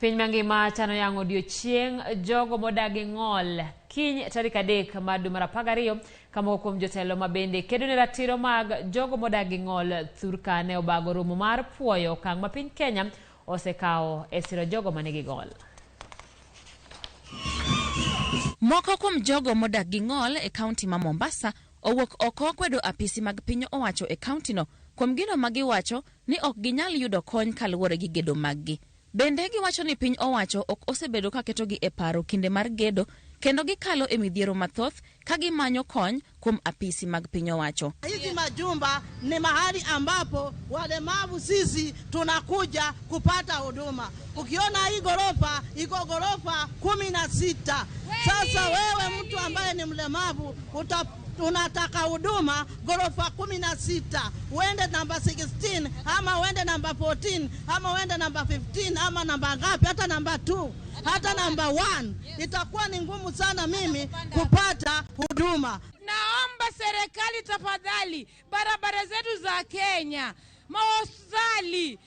Piny mangima chano yango odiochieng' jogo modagi ng'ol kiny tarik 3 mar dwe mar 12 ka moko kuom jotelo ma bende kedo ne ratiro mag jogo modagi ng'ol thurka ne obago romo mar puoyo okang' ma piny Kenya osekawo e siro jogo manigi ng'ol. Moko kuom jogo modak gi ng'ol e kaunti ma Mombasa owuok oko kwedo apisi mag piny owacho e kauntino kuom gino ma giwacho ni ok ginyal yudo kony kaluwore gi gedo maggi. Bende giwacho ni piny owacho ok osebedo ka ketogi e paro kinde mar gedo kendo gikalo e midhiero mathoth ka gimanyo kony kuom apisi mag piny owacho. Hizi majumba ni mahali ambapo walemavu sisi tunakuja kupata huduma. Ukiona hii gorofa iko gorofa 16. Sasa wewe mtu ambaye ni mlemavu unataka huduma gorofa 16, uende namba 16 ama uende namba 14 ama uende namba 15 ama namba ngapi, hata namba 2 hata namba 1, itakuwa ni ngumu sana mimi kupata huduma. Naomba serikali tafadhali, barabara zetu za Kenya Mahospitali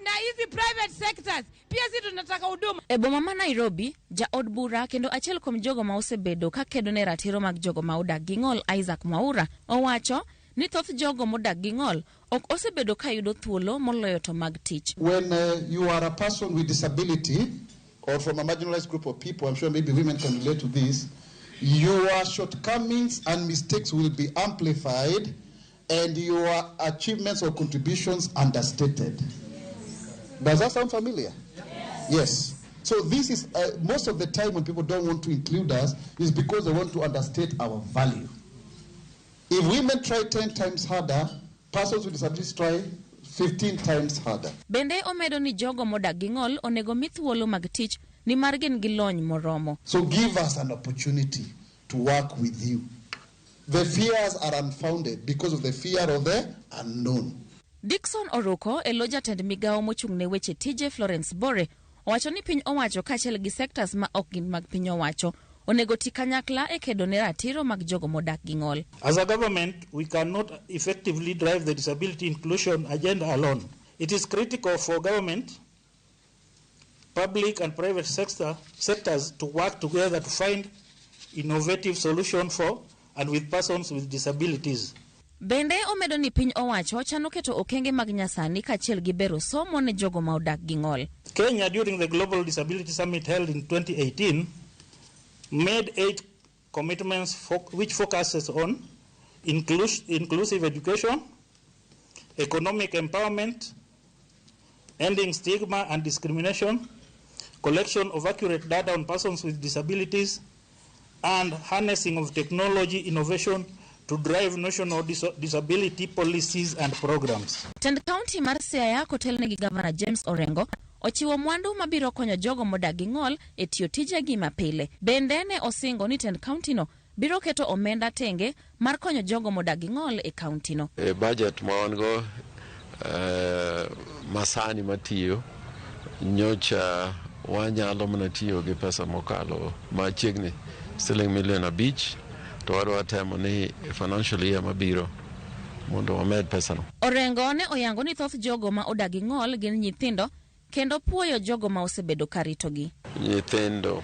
na hizi private sectors pia sisi tunataka huduma. E boma ma Nairobi, jaod bura kendo achiel kuom jogo ma osebedo ka kedo ne ratiro mag jogo ma odak gi ng'ol Isaac Mwaura owacho ni thoth jogo modak gi ng'ol ok osebedo ka yudo thuolo moloyo to mag tich. When you are a person with disability or from a marginalized group of people, I'm sure maybe women can relate to this, your shortcomings and mistakes will be amplified and your achievements or contributions understated. Does that sound familiar? Yes. Yes. So this is, most of the time when people don't want to include us, is because they want to understate our value. If women try 10 times harder, persons with disabilities try 15 times harder. Bende omedo ni jogo modak gi ng'ol onego mi thuolo mag tich nimar gin gi lony moromo. So give us an opportunity to work with you. The fears are unfounded because of the fear of the unknown. Dickson Oruko e lo jatend migawo mochung' ne weche tije Florence Bore owacho ni piny owacho kaachiel gi sectors ma ok gin mag piny owacho onego ti kanyakla e kedo ne ratiro mag jogo modak gi ng'ol. As a government, we cannot effectively drive the disability inclusion agenda alone. It is critical for government, public and private sectors to work together to find innovative solutions for and with persons with disabilities. Bende omedo ni piny owacho chano keto okenge mag nyasani kaachiel gi bero somo ne jogo ma odak gi ng'ol. Kenya, during the Global Disability Summit held in 2018, made 8 commitments which focuses on inclusive education, economic empowerment, ending stigma and discrimination, collection of accurate data on persons with disabilities, and harnessing of technology innovation to drive national disability policies and programs. Tend county mar Siaya kotelne gi Governor James Orengo ochiwo mwandu mabiro konyo jogo modak gi ng'ol e tiyo tijegi mapile. Bende ne osingo ni tend county no biro keto omenda tenge mar konyo jogo modak gi ng'ol e county no. E budget ma wan go masani matiyo nyocha wanyalo mana tiyo gi pesa mokalo machiegni siling milion 5 to wadwa temo ni financial year mabiro mondo wamed pesano. Orengo ne oyango ni thoth jogo ma odak gi ng'ol gin nyithindo kendo puoyo jogo ma osebedo ka ritogi. Nyithindo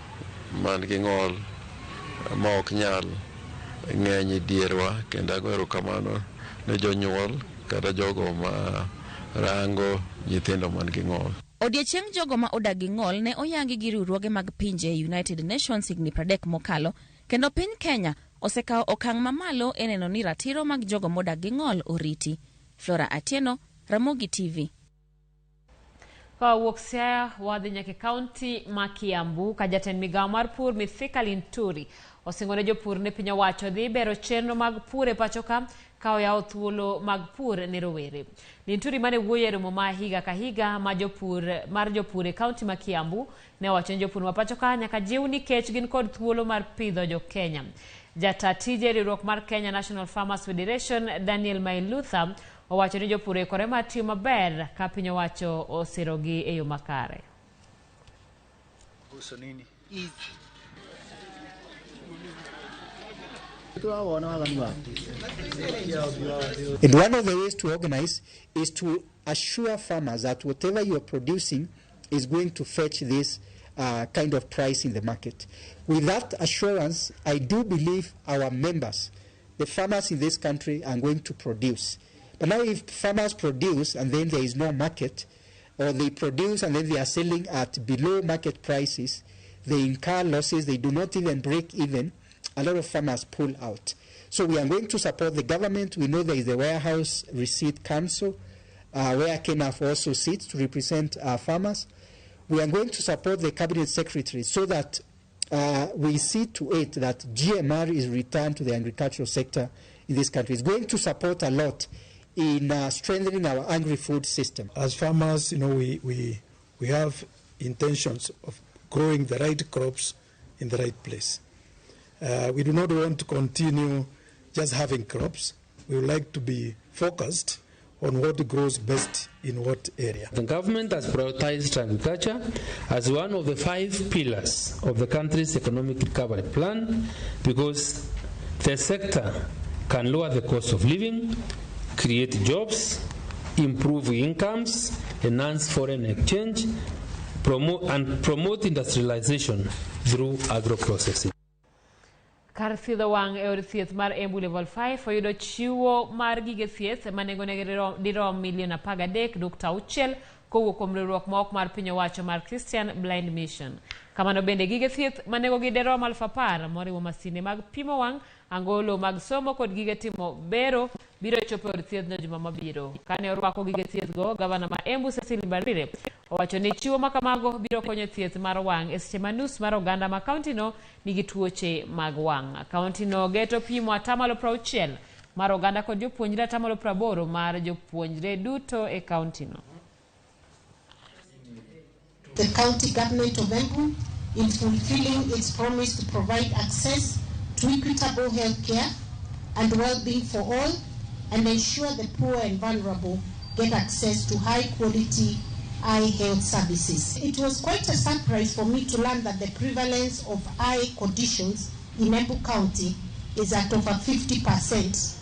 man gi ng'ol ma ok nyal ng'eny e dierwa kendo ago erokamano ne jonyuol kata jogo ma rango nyithindo man gi ng'ol. Odiechieng' jogo ma odak gi ng'ol ne oyangi gi riwruoge mag pinje United Nations higni 30 mokalo kendo piny Kenya osekawo okang' mamalo e neno ni ratiro mag jogo modak gi ng'ol oriti. Flora Atieno, Ramogi TV. Ka wawuok Siaya wadhi nyaka e kaunti ma Kiambu ka jatend migawo mar pur Mithika Linturi osingo ne jopur ni piny owacho dhi bero chenro mag pur e pacho ka oyawo thuolo mag pur ne rowere. Linturi mane wuoyo e romo ma higa ka higa ma jopur mar jopur e kaunti ma Kiambu ne owacho ni jopur ma pacho ka nyaka jiw nikech gin kod thuolo mar pidho jo Kenya. Jata tije riwruok mar Kenya National Farmers Federation Daniel Mailutha owacho ni jopur oikore mar tiyo maber ka piny owacho osirogi e yo makare. And one of the ways to organize is to assure farmers that whatever you are producing is going to fetch this kind of price in the market. With that assurance, I do believe our members, the farmers in this country, are going to produce. But now if farmers produce and then there is no market, or they produce and then they are selling at below market prices, they incur losses, they do not even break even, a lot of farmers pull out. So we are going to support the government. We know there is the Warehouse Receipt Council, where KENAF also sits to represent our farmers. We are going to support the Cabinet Secretary so that we see to it that GMR is returned to the agricultural sector in this country. It's going to support a lot in strengthening our agri-food system. As farmers, you know, we have intentions of growing the right crops in the right place. We do not want to continue just having crops. We would like to be focused on what grows best in what area. The government has prioritized agriculture as one of the 5 pillars of the country's economic recovery plan because the sector can lower the cost of living, create jobs, improve incomes, enhance foreign exchange, promote industrialization through agro-processing. Kar thiedho wang' e od thieth mar Embu Level 5 oyudo chiwo mar gige thieth ma nengone dirom milion 13.6 kowuok kuom riwruok ma ok mar piny owacho mar Christian Blind Mission. Kamano bende gige thieth ma nengogi dirom 10,000 moriwo masinde mag pimo wang', angolo mag somo kod gige timo bero biro chopo e od thiethno juma mabiro. Kane orwako gige thiethgo, gavana ma Embu Cecily Mbarire owacho ni chiwo ma kamago biro konyo thieth mar wang' e seche ma nus mar oganda ma kauntino nigi tuoche mag wang'. Kauntino geto pimo 60% mar oganda kod jopuonjre 80% mar jopuonjre duto e kauntino. The county government of Embu in fulfilling its promise to provide access to equitable health care and well-being for all and ensure the poor and vulnerable get access to high-quality eye health services. It was quite a surprise for me to learn that the prevalence of eye conditions in Embu County is at over 50%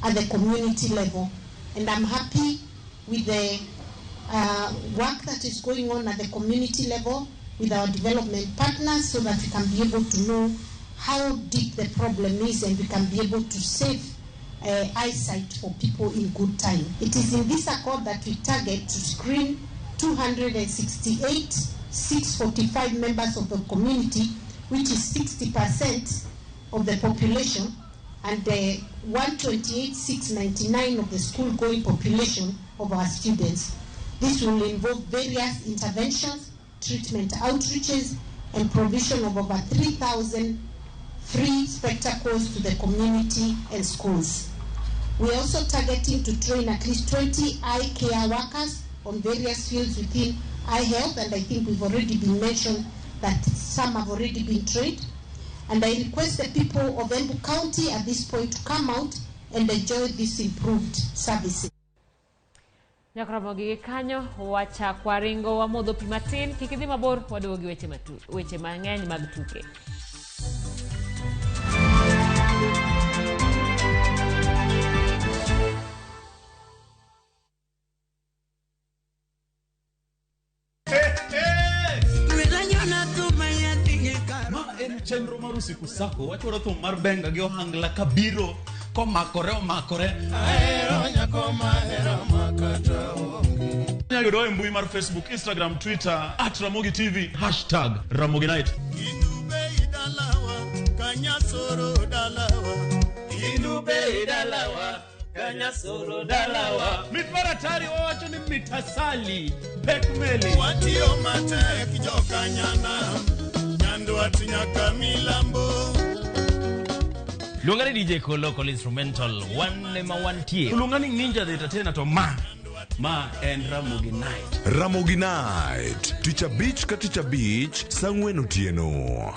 at the community level. And I'm happy with the work that is going on at the community level with our development partners so that we can be able to know how deep the problem is and we can be able to save eyesight for people in good time. It is in this accord that we target to screen 268,645 members of the community, which is 60% of the population, and 128,699 of the school-going population of our students. This will involve various interventions, treatment outreaches, and provision of over 3,000 free spectacles to the community and schools. We are also targeting to train at least 20 eye care workers on various fields within eye health, and I think we've already been mentioned that some have already been trained. And I request the people of Embu County at this point to come out and enjoy these improved services. Nyakaramogi gi kanyo wachak waringo wamodho pi matin, kik idhi mabor, waduogo gi weche mang'eny mag tuke. Ma en chenro mar Usiku Sako, wachwaro thum mar benga gi ohangla kabiro komakore omakore. Ahero nyako mahero makata onge. Inyalo yudowa e mbui mar Facebook, Instagram, Twitter @Ramogi TV, #Ramogi Night. Mit mar atari wawacho ni mitasali pek meli. Watiyo matek jokanyana, Nyandwat nyaka milambo. Luonga ni DJ Kolo Kolo Instrumental, wan ema wantie. Luonga ni Ninja the Entertainer to ma en Ramogi Night. Ramogi Night, tich abich ka tich abich, saa 4 otieno.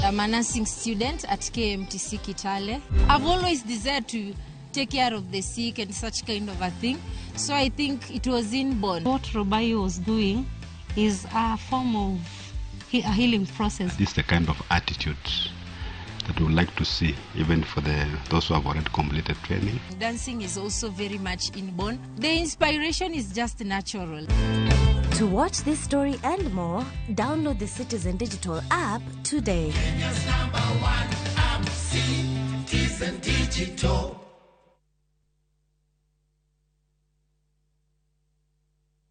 I'm a nursing student at KMTC Kitale. I've always desired to take care of the sick and such kind of a thing. So I think it was inborn. What Robayo was doing is a form of a healing process. This is the kind of attitude that we would like to see, even for those who have already completed training. Dancing is also very much inborn. The inspiration is just natural. To watch this story and more, download the Citizen Digital app today. Kenya's number one app, Citizen Digital.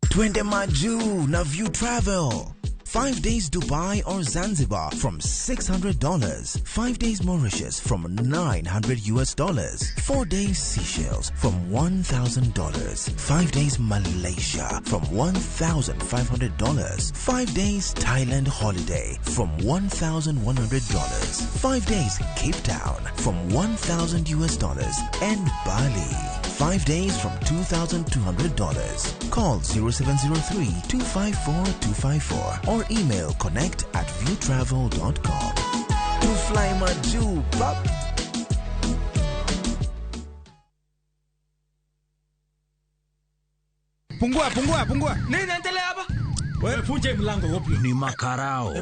Twende Maju na View Travel. 5 days Dubai or Zanzibar from $600. 5 days Mauritius from $900. 4 days Seychelles from $1,000. 5 days Malaysia from $1,500. 5 days Thailand holiday from $1,100. 5 days Cape Town from $1,000 and Bali. 5 days from $2,200. Call 0703 254 254 or email connect@viewtravel.com. To fly Maju, pap. Pungua, pungua, pungua. Nini inaendelea hapa? Wewe vunja mlango wapi? Ni makarao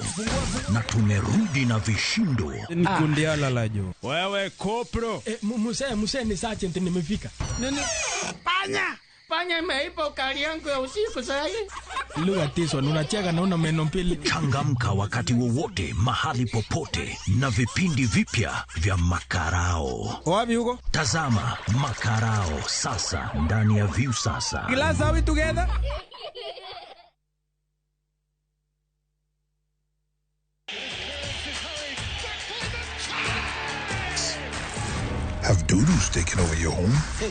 na tumerudi na vishindo. Ni kundi la jo. Wewe kopro. Muse ni sergeant nimefika. Nini? Panya! Panya imeiba ukali yangu ya usiku sasa. Lugha tiso unacheka na una meno mbili. Changamka wakati wowote, mahali popote na vipindi vipya vya Makarao. Wapi huko? Tazama Makarao sasa ndani ya Viusasa. Glass, are we together? Have dudus taken over your home? Hey.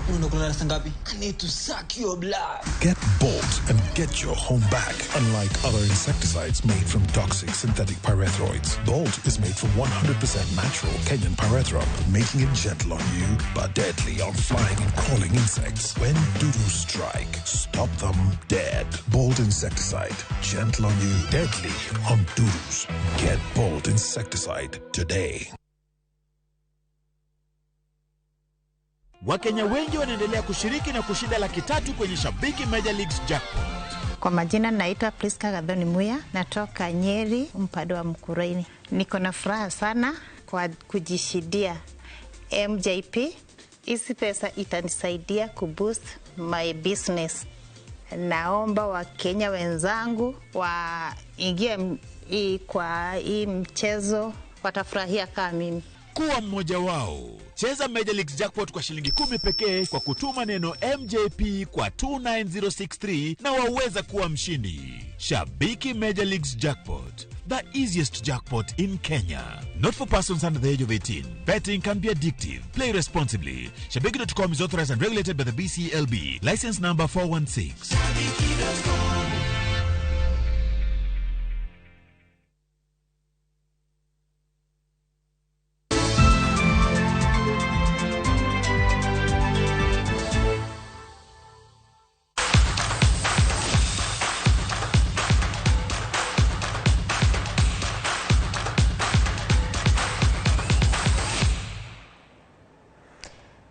I need to suck your blood. Get Bolt and get your home back. Unlike other insecticides made from toxic synthetic pyrethroids, Bolt is made from 100% natural Kenyan pyrethrum, making it gentle on you but deadly on flying and crawling insects. When dudus strike, stop them dead. Bolt insecticide, gentle on you, deadly on dudus. Get Bolt insecticide today. Wakenya wengi wanaendelea kushiriki na kushinda 300,000 kwenye Shabiki Major Leagues Jackpot. Kwa majina naitwa Priska Gathoni Muya, natoka Nyeri, mpado wa Mkuraini. Niko na furaha sana kwa kujishindia MJP. Hizi pesa itanisaidia kuboost my business. Naomba Wakenya wenzangu waingie kwa hii mchezo, watafurahia kama mimi. Kuwa mmoja wao. Cheza Major Leagues Jackpot kwa shilingi 10 pekee kwa kutuma neno MJP kwa 29063 na waweza kuwa mshindi. Shabiki Major Leagues Jackpot, the easiest jackpot in Kenya. Not for persons under the age of 18. Betting can be addictive. Play responsibly. Shabiki.com is authorized and regulated by the BCLB. License number 416. Shabiki.com.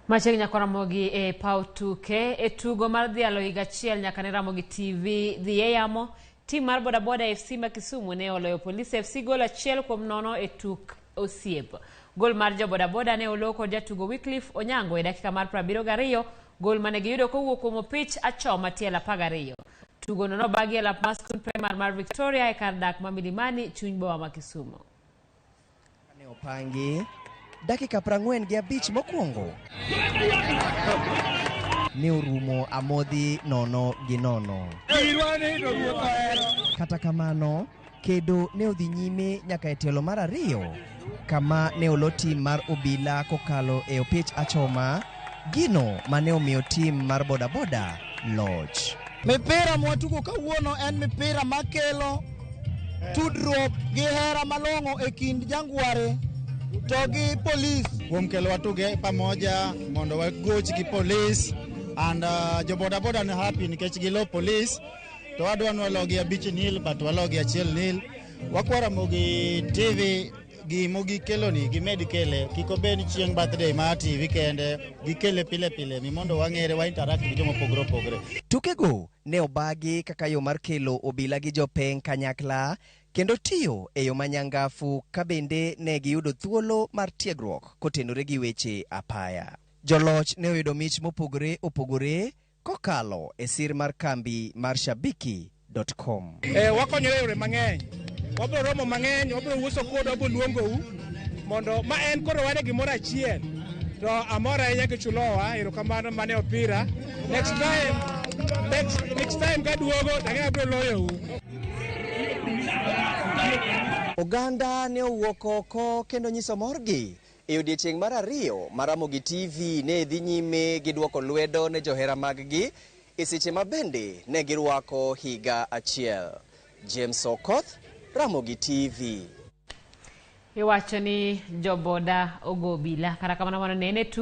Machiegni nyaka Ramogi e paw tuke e tugo mar dhialo higa achiel nyaka ne Ramogi TV dhi e yamo. Tim mar Bodaboda FC ma Kisumu ne oloyo Police FC gol 1-0 e tuk osiep. Gol mar jo Bodaboda ne olo kod jatugo Wycliffe Onyango e dakika mar 72, gol mane giyudo kowuok kuom opich achoma tielo 12. Tugo no nobagi e lap mar skund primar mar Victoria e kar dak ma Milimani, chuny boma ma Kisumu. Ne opangi dakika 45 mokwongo ne orumo amodhi 0-0. Kata kamano, kedo ne odhi nyime nyaka e tielo mar 2 kama ne olo tim mar obila kokalo e opich achoma, gino mane omiyo tim mar Bodaboda loch. Mipira mwatugo kawuono en mipira makelo tudruok gi hera malong'o e kind jangware to gi polis. Kuom kelo watuge pamoja mondo wagoch gi polis and jo bodaboda ni happy nikech gilo polis to wadwa ni walogi 5-0 but walogi 1-0. Wakwa Ramogi TV gimogikeloni gimed kele, kik obed chieng' birthday mar TV kende, gikele pile pile mi mondo wang'ere wa interact gi joma opogore opogore. Tukego ne obagi kaka yo mar kelo obila gi jopeng kanyakla kendo tiyo e yo manyangafu ka bende ne giyudo thuolo mar tiegruok kotenore gi weche apaya. Joloch ne oyudo mich mopogore opogore kokalo e sir mar kambi mar Shabiki.com. Wakonyore yore mang'eny. Wabiro romo mang'eny, wabiro wuoso kodu, wabiro luongou mondo ma en koro wan e gimoro achiel. To amor ahinya gi chulowa, erokamano mane opira. Next time kaduogo to ang'e abiro loyou. Oganda ne owuok oko kendo nyiso morgi e odiechieng' mar 2 ma Ramogi TV ne dhi nyime gi duoko lwedo ne johera maggi e seche ma bende ne girwako higa achiel. James Okoth, Ramogi TV. Iwacho ni joboda ogo obila kata kamano mano nene tu